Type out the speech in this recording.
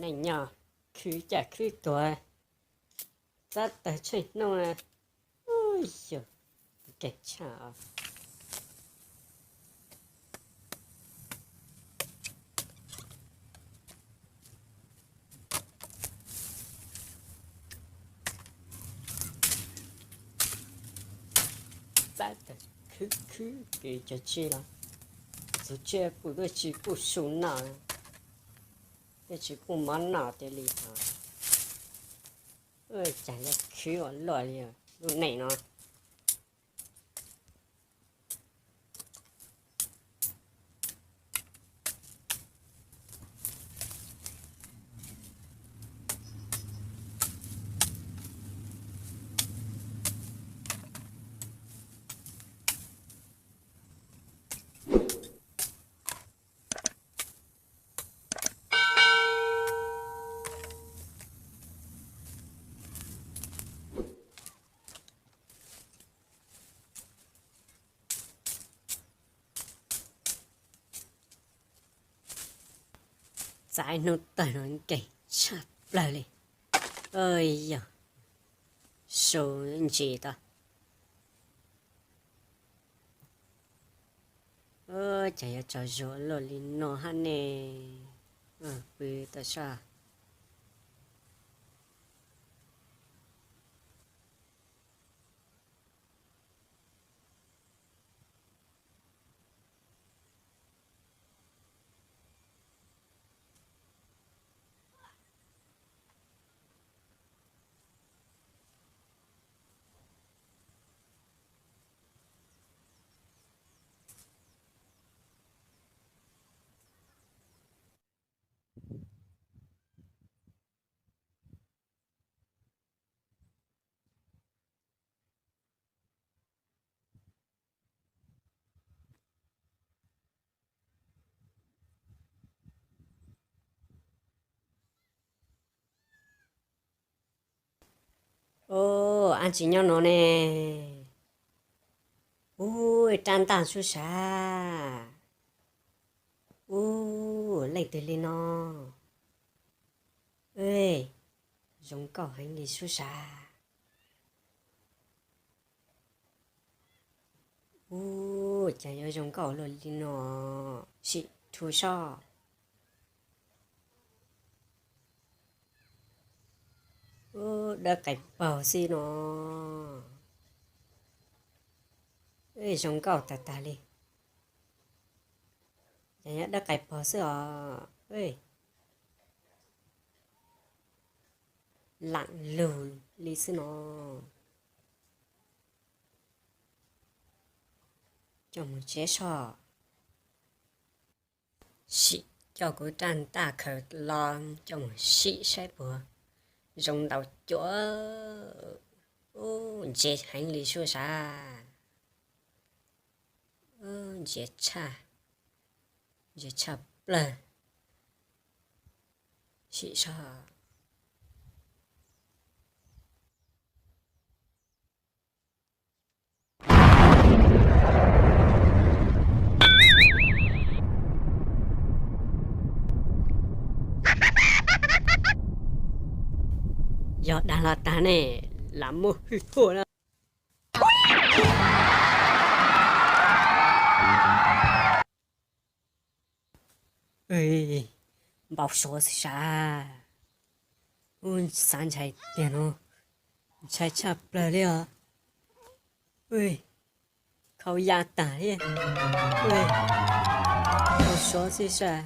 Neej nyob khwv caj khwv tuag, txav tawg tsheej hnub na. Ub, yog kev tshaj os. Txav tawg khwv khwv kev cov tsiaj los, txug tsiaj kuj tuaj tsis pub su noj, tuaj tsis pub mov noj tiag li os. Ua cas yuav khwv ua luaj li lub neej no. Txav ib hnub tawg no nkeeg tshaj plawg li. Yog su ntsis tau. Ces yuav tsaug zog luaj li no hab ne. Pw tau sab. Ub, ab tsi nyob no ne. Ub, rab ntaj sub sav. Ub, leej twg li no. Zoo nkauj heev li sub sav. Ub, cas yuav zoo nkauj luaj li no, sim rhu sob. Ub, dawb qais paug xwb no. Zoo nkauj tag tag li. Ces nyob dawb qais pog xwb os. Laam lug li xwb no. Coj mus tsev soj. Sim coj kuv rab ntaj khaws los coj mus sim saib puas zoo ntau cuam. Ub, ntse heev li sub sav. Ub, ntse tshaj, ntse tshaj plawg. Sim soj. Yog dag los tag ne, lam muab hwj huaj na. Npau suav xwb sav. Ub, xav ntshai tiag no, ntshai tshaj plawg li os. Khau ya tag li. Npau suav xwb sav.